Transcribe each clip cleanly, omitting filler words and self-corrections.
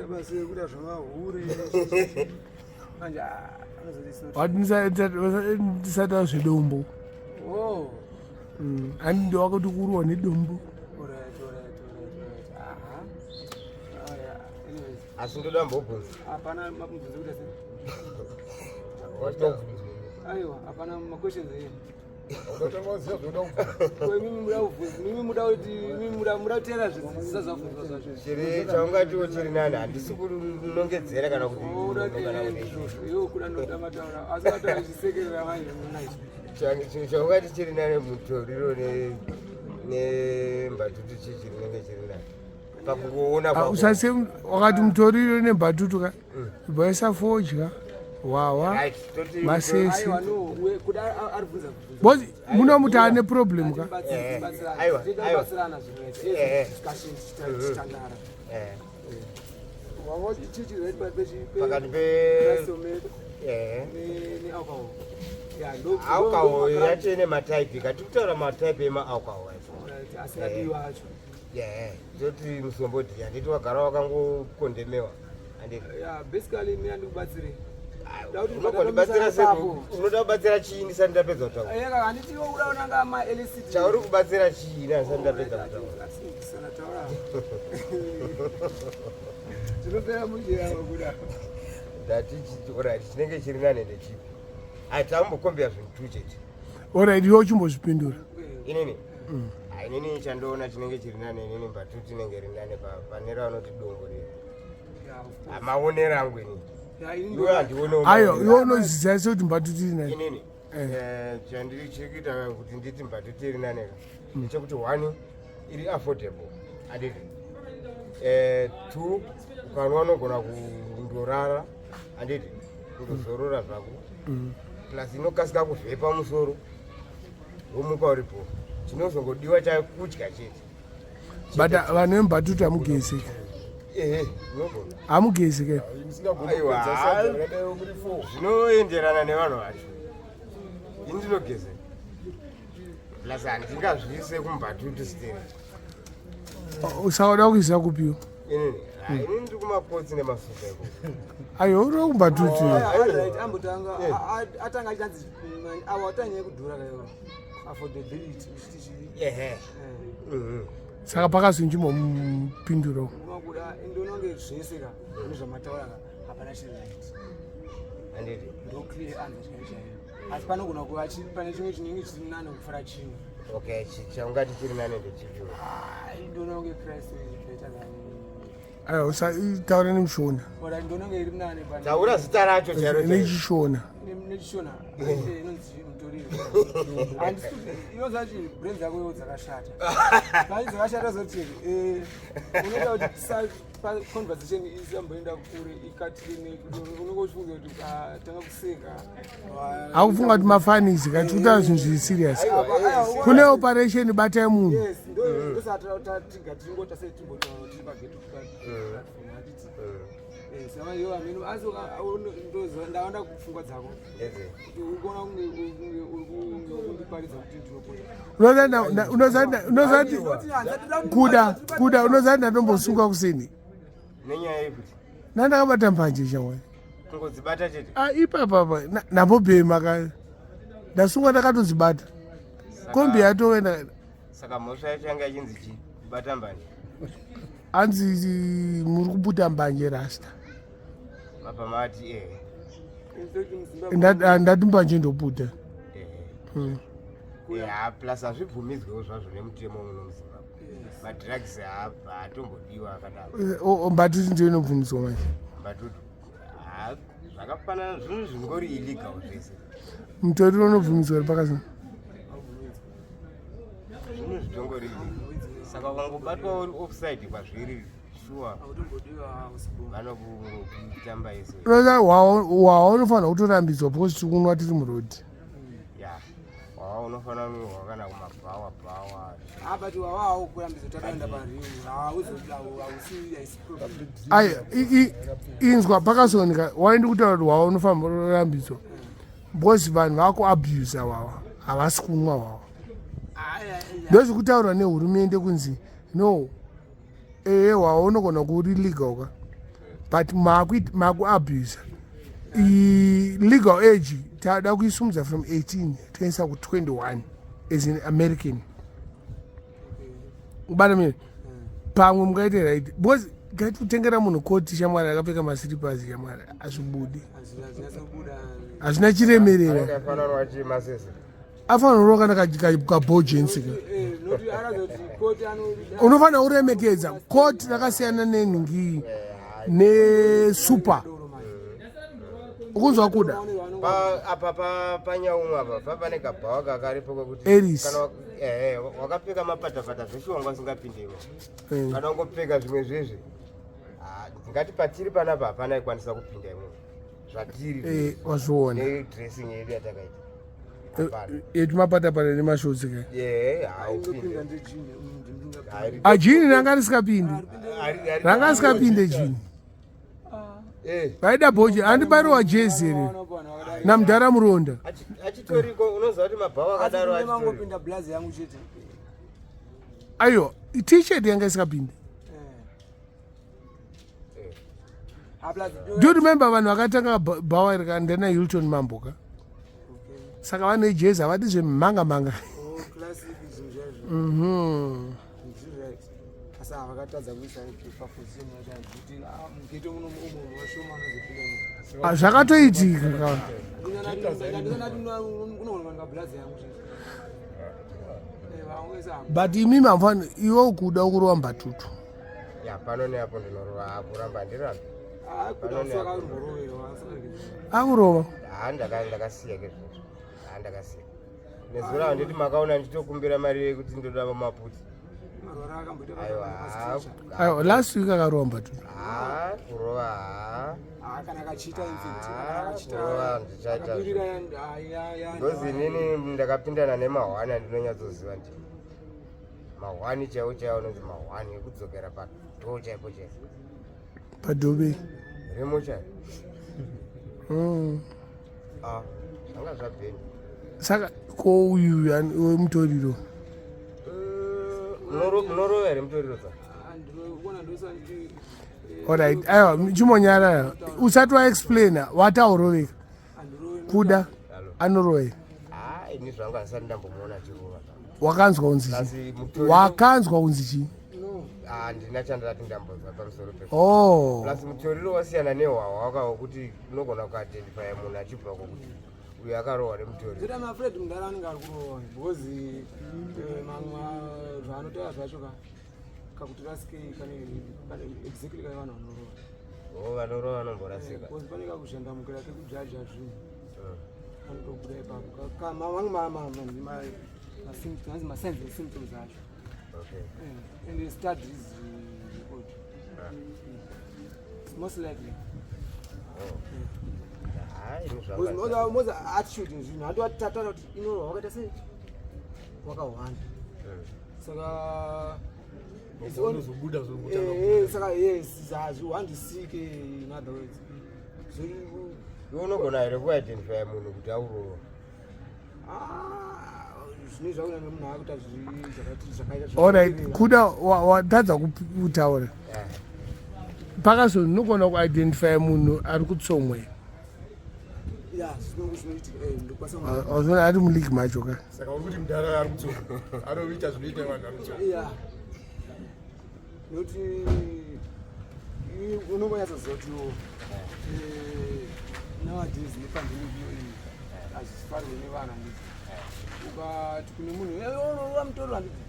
Basi kuita zvemahure. Manje ah, anozoti ndisati zvedombo. Oh. Ani ndo wakati kuruwa nedombo. Alright, alright, alright, alright. Aha. Ah, yeah. Anyways, Asi ndoda mbobvunza. Hapana mabvunzo kuita sei? Wachida kubvunza. Aiwa, hapana ma questions here. Unotanga waziva zvaunoda kubvunza. Ko imimi muda kubvunza, imimi muda kuti imimi muda kuteera zvisisa zvabvunzwa zvacho. Chiri chaungatiwo chiri nani, handisi kunongedzera kana kuti Uda kana kuti iwe kuda ndoda mataura asi wataura chisekerera manje munacho. Chinhu chaungati chiri nani, mutoriro nembatutu, chii chirinenge chiri nani pakungoona Ah, kwako? Usase wakati mutoriro nembatutu ka, bvaisa fodya, hwawa, Right, toti masese. Aiwa, no, kuda ari kubvunza kubvunza. Bozi munomuti ane problem ka. Aiwa, aiwa. Tibatsirana zvinoita. Discussion titandara. Wawa chichi right pa Pakati pe ne alcohol. Yeah, ndo Alcohol yacho ine matype, kati kutaura matype emaalcohol acho. Right, asingadiwa acho. Yeah, toti musombodhi, handiti wagara wakangokondemewa, handiti? Yeah, basically mina ndikubatsire. Unogondibatsira sei? Unoda kubatsira chii ndisati ndapedza kutaura? Eka, handiti iwe uda unanga ma elicit. Chauri kubatsira chii ndisati ndapedza kutaura? Sana taura. Tinopera munjira kuda. Ndati alright, chinenge chiri nane ndechipi? Hatambokombeya zvinhu two chete. Alright, iwe uchimbozvipindura. Inini? Ah, inini chandoona chinenge chiri nane, inini mbatutu inenge iri nane pane ravanoti dombo riri. Yeah, of course. Ah, maonero angu inini. Yeah, inini Iwe handionewo Ayo, maonero. iwe unozidzisa sei kuti mbatutu iri nani? Inini chandiri chiri kuita kuti nditi mbatutu iri nane ka ndechekuti, one, iri affordable, handiti? Two, ukanwa unogona kundorara, handiti, kundozorora zvako, plus inokasika kuvhepa musoro, womuka uripo. Chinozongodiwa chakudya chete. But vanhu vembatutu hamugezi? Ehe, unogona. Hamugezi ke? Musingagoni Aiwa, kupedza sadza rakadai muri four. Zvinoenderana nevanhu vacho. Ini ndinogeza, plus handingazviise kumbatutu steri. Usauda kuisa kupiwa? Inini? Ah, inini ndiri kumakotsi nemasuka iko. Ayo, uri kumbatutu. Alright, ambotanga atanga achinzi awa atanyanya kudhura kayo. Affordability uchiti chi Ehe. Saka pakazonjimomupinduro. Unokuda ndononge zvese ka nezvamataura ka, hapana chiri right. Handiti? Ndo clear answer chaiyo chaiyo. Asi panogona kuva pane chimwe chinenge chiri nane kupfuura chimwe. Okay, chaungati chiri nane ndechipi? Ah, ndononge Christ is better than Ayo, usataura nemushona. Ora, ndononge iri nane pane Taura zita racho chairo chairo. Nechishona. Nechishona inonzi mutoriro. Handisi inozachi brain dzako iwo dzakashata. Pani dzakashata zoti unoita kuti pa conversation isamboenda kure, ikatire nekuti unenge uchifunga kuti ukatanga kuseka Akufunga kuti mafanisi ka, tikutaura zvinhu zviri serious. Kune operation batai munhu. Yes, ndosatiga tingota sei, timbotaura tiri pageto platform, hatiti? Saka iwo amene asi ndawanda pfungwa dzako kuti uri kuona kunge uri kunge kundiparidza kuti ndinopota. Unozati kuda unozati ndatombosunga kusini. Nenyaya yekuti Nandakabata mbanje shamwari. Kungodzibata chete? Ah, ipapapa ndambobhema ka, ndasungwa ndakatodzibata, kombi yatoenda. Saka mhosva yacho yanga ichinzi chii, kubata mbanje? Hanzi muri kuputa mbanje, rasta. Mabva mati ehe? Ndati mbanje ndoputa. Ehe. Yeah, plus hazvibvumidzwewo zvazvo nemutemo muno muZimbabwe. Madrugs haatombodiwa akadaro. Mbatutu ndiyo inobvumidzwa manje? Mbatutu, ha, zvakafanana, zvinhu zvingori illegal zvese. Mutoriro unobvumidzwa uri pakazini? Zvinhu zvitongori illegal, saka ukangobatwa uri offside kwazviri, sure vanokutamba iso. Hwawa unofanira kutorambidzwa because tiri kunwa tiri murodhi. Ya, wawa unofanira kunwa kana kumabhawa bhawa. But wawawo kurambidzwa, takaenda pariu hausi haisi problem. Ai, inzwa pakazooneka waindi kutaura kuti hwawa unofanira kurambidzwa because vanhu vakuabusa wawa, havasi kumwa wawa. Ndozvikutaurwa nehurumende kunzi no, ehe, hwawa unogona kuri legal ka. But makuabusa legal age, tada kuisumudza from 18 toisa ku21 as in American. Ubata mine pamwe mungaite right, because ngati kutengera munhu koti, shamwari, akapfeka maslippers, shamwari, hazvibudi. Hazvinyatsobuda. Hazvina chiremerera. Anenge afananwa chimasese. Afanirwa kana kabhojensi ka. Noti akazoti koti ano. Unofanira kuremekedza koti rakasiyana nenhingi nesupa ukunzwa kuda. Apa panyaumwe apa pane kabhawa kakaripo kekuti Eris. kana wakapfeka mapatapata zveshuwa wanga usingapindewo. Kana ungopfeka zvimwe zvezvi, ah, ngati patiri panapa hapana aikwanisa kupinda imomo zvatiri. Wazviona. Nedressing yedu yatakaita hapana. Yetumapatapata nemashotsi ka. Ye, haupinde. Inopinda ndejini. Ajini ranga risikapindi, ranga risikapinde jini. Vaida bhoji, handibariwa jezi here namudhara Muronda? Achitoriko, unoziva kuti mabhawa akadaro achitoriko. Mangopinda blazi yangu chete. Aiwa, T-shirt yanga isikapindi. Do you remember vanhu vakatanga bhawa iri kandena Hilton Mamboka? Saka vane jezi, havadi zvemhanga manga. Classic zvinhu zvaizvo. Zviri right, asi havakatadza kuisa paposition yacho kuti mugeto muno umo vashoma vanozopinda. Ah, zvakatoitika ka. Ndinati unooneka ndikablazi yangu chete. Vamwe But imimi hamufani, iwe kuda kurova mbatutu. Ya, pano neapo ndinorova, akuramba handirambi. Kuda usakamboroverwa. Akurova. Ha, ndakasiya kezvozvo, ha, ndakasiya nezuro. Handiti makaona ndichitokumbira mari yekuti ndoda maputi? Marwara akamboita. Aiwa. Aiwa, last week akarova mbatutu. Ha, kurova ha. Kana akachiita infect. Ah, kurova ndichaita. Akabirira. Because inini ndakapindana nemahwani andinonyatsoziva ndi mahwani chaiwo chaiwo, anonzi mahwani ekudzokera padhoo chaipo chaipo. Padhobe. Rimo chaipo. Ah, zvanga zvabheni. Saka ko uyu wemutoriro? Munorova here mutoriro tsa? Ndinoona ndoisa ndichi Alright, aiwa, chimonyarara usati waexplaina watauroveka. Handirove. Kuda anorova here? Ha, ini zvangu handisati ndambomuona achirova. Wakanzwa unzi chii? Asi mutoriro Wakanzwa unzi chii? No. Handina chandati ndambonzwa pamusoro pe. Oh. Plus mutoriro wasiyana nehwahwa waka wekuti unogona kuidentifya munhu achibva kokuti uyu akarohwa nemutoriro. Zvita I'm afraid mudhara anenge ari kurova because mamwe zvaanotaura zvacho ka kakuti rasikei kane kane exactly kane vanhu vanorova. O, vanorova vanomborasika. Because pane kakushandamukira kekujaja zvinhu anotobuda ipapo. Mamwe masymptoms, masigns and symptoms acho. And the studies record. It's most likely. Ha, ini Because zvangu moza attitude zvinhu handowatataura kuti inorwa wakaita sei wakahwanda. Saka it's Unozobuda zvongotanga. Saka yes, hazviwandisike, in other words zviri Iwe unogona here kuidentifya munhu kuti aurova? Ah, zvine zvakuda nemunhu akuita zvakati zvakaita. Alright, kuda watadza kutaura pakazoni, unogona kuidentifya munhu ari kutsomwe? Ya, zvinoitika, ndokwanisa. Azona ari muleague macho ka. Saka uri kuti mudhara ari kutsoka anoita zvinoita vanhu vari kutsoka? Ya, nokuti unongonyatsoziva kuti nowadays nepandemic iyo iyi hazvifanirwe nevana, handiti? Ukati kune munhu, "Eh, unorova mutoriro," handiti?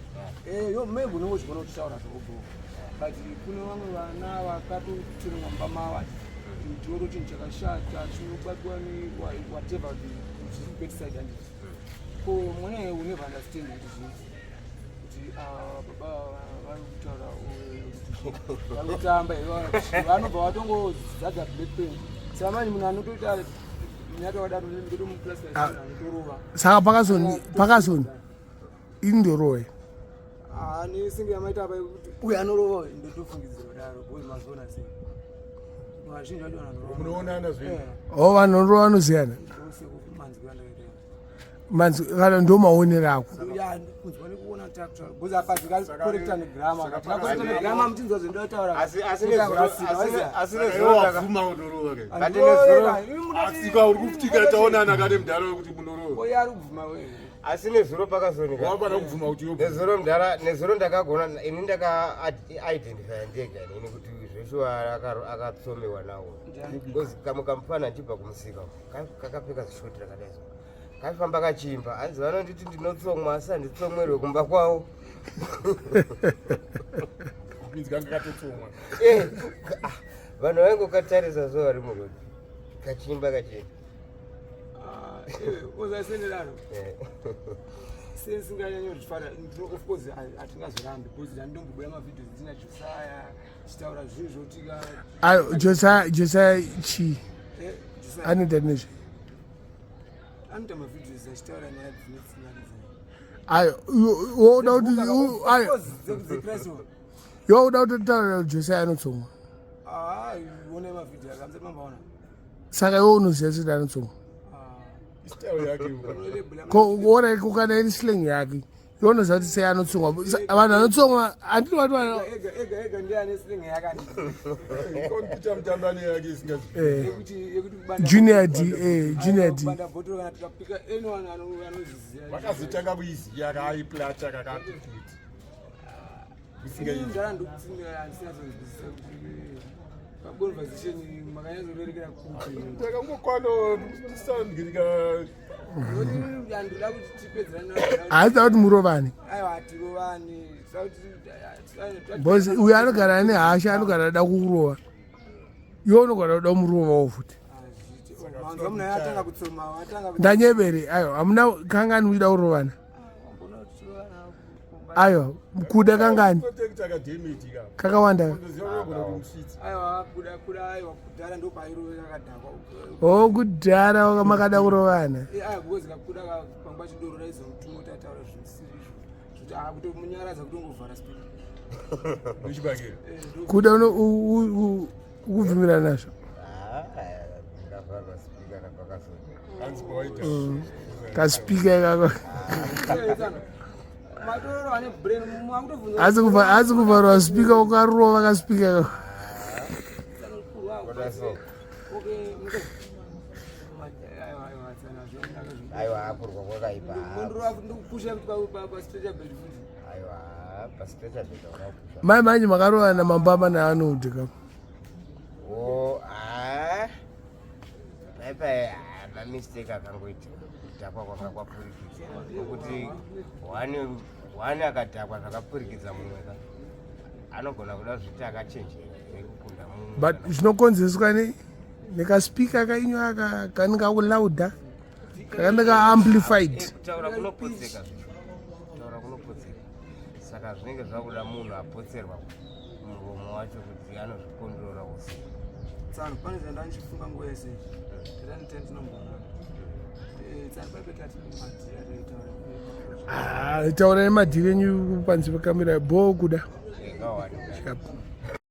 Yo maybe unenge uchigona kutaura zvakobhoka, but kune vamwe vana vakatochererwa mumba mavo ati mutoro chinhu chakashata chinobatwa newhatever zviri bedside, handiti? Ko mwana you never understand kuti zvii kuti ah, baba vari kutaura kuti vari kutamba here, vanobva vatongozadza black paint. Saka manje munhu anotoita nyato wakadaro ndotomuclassanotorova. Saka pakazoni indorowe? Nesinge yamaita apa yekuti uyu anorova, ndotofungidzira kudaro because mazoona sei vazhinji vacho vanorova. Munoonana zvenyu. O, vanorova vanoziyana. Ndosekumanzwi andakaita. Manzi kana ndo maonero ako. Ya, kunzwa nekuona takutaura because apa zvikakorekta negrama tikakorekta negrama muchinzwa zvendotaura. Asi asi nezuro wabvuma unorova ke. But nezuro Asi ka uri kufutika taonana kane mudhara wekuti munorova. Oya ari kubvuma wewe. Asi nezuro pakazonika. Wafana kubvuma kuti yobvuma. Nezuro mudhara, nezuro ndakagona ini ndaka identify ndega ini kuti zveshuwa akatsomewa nawo. Because kamwe kamufana achibva kumusika kakapfeka zishoti rakadai so. Kaifamba kachimba hanzi vanonditi ndinotsomwa asi handitsomwerwe kumba kwavo. Means kanga katotsomwa. Eh, ah, vanhu vaingokatarisa so vari muroad kachimba kachienda. Uzasenderano. Eh. Sesinganyanyozvifara, of course hatingazorambi because ndandombobuda mavideos ndina Josiah chitaura zvinhu zvotika. Ayo Josiah, Josiah chi Eh, Josiah anoita nezve? Anoita mavideos achitaura nyaya dzinotsinganidza. Ayo woda kuti ayo dzechrist. Iwe uda kutotaura kuti Josiah anotsomwa? One mavhidhiyo akamsati mambaona. Saka iwe unoziva kuti anotsomwa? Style yake uka. Ko ora kana iri slang yake. Iwe unoziva kuti sei anotsomwa? Vanhu vanotsomwa handiti vati vanhu Ega ega ega ndiye ane sling yakandi Kompyuta mutambani yake isingazi. Eh, yekuti kubanda Junior D, eh, Junior D. Kubanda bhotoro kana tikapika anyone anozviziva. Vakazotanga kuiziya kaiplata kakati kuti. Ini mudhara ndokutsimira handisingazonzwisisa kuti paconversation makanyatsorerekera kupi. Takangokwana tisangirika. Nokuti handida kuti tipedzerane. Haasi kuti murovane. Aiwa, hatirovani. Because uyo anogara ane hasha, anogara ada kukurova. Iwe unogara kuda kumurovawo futi. Manzwa munhu atanga kutsoma atanga. Ndanyebere, aiwa, hamuna kangani muchida kurovana? Aiwa, kuda kangani? Protect akademeti ka. Kakawanda. Ndoziva unogona kumusvitsa. Aiwa, kuda kuda, aiwa, kudhara ndopairoveka kadhakwa. O kudhara makada kurovana. Aiwa, because kakuda pangwa chidoro raizomutuma kuti ataura zvisiri izvo zvekuti akutomunyaradza kutongovhara speaker. Ndochibakera. Kuda ukubvumirana nazvo? Ah, ndavharwa speaker napakazoni. Hanzi pawaita. Kaspeaker ikako. Matororo ane brain makutobvunza. Asi kuvharwa speaker ukarova kaspeaker ikako. Kona so. Okay. Aiwa, akurwa kwakaipa. Ndokupusha pastretcher bed futi. Aiwa, pastretcher bed wakapusha. Mai manje makarovana mambama naanodhi ka? O, ah, paipai mamistake akangoitika, kudhakwa kwanga kwapfurikidza nokuti one akadhakwa zvakapfurikidza mumwe ka anogona kuda zviti akachenjera here kukunda mumwe. But zvinokonzeswa nei nekaspika kainyo aka kanenge kakulauda, kakanenge kaamplified. Eh, kutaura kunopotseka zvinhu, kutaura kunopotseka, saka zvinenge zvakuda munhu apotserwa muromo wacho kuti anozvikondrora use. Tsano, pane zvandandichifunga nguva yese. Tatani tinombona tsano paipe tati madhiri ataitaura. Ah, taurai madhiri enyu panze pekamera bho kuda. Ngawani. Yep.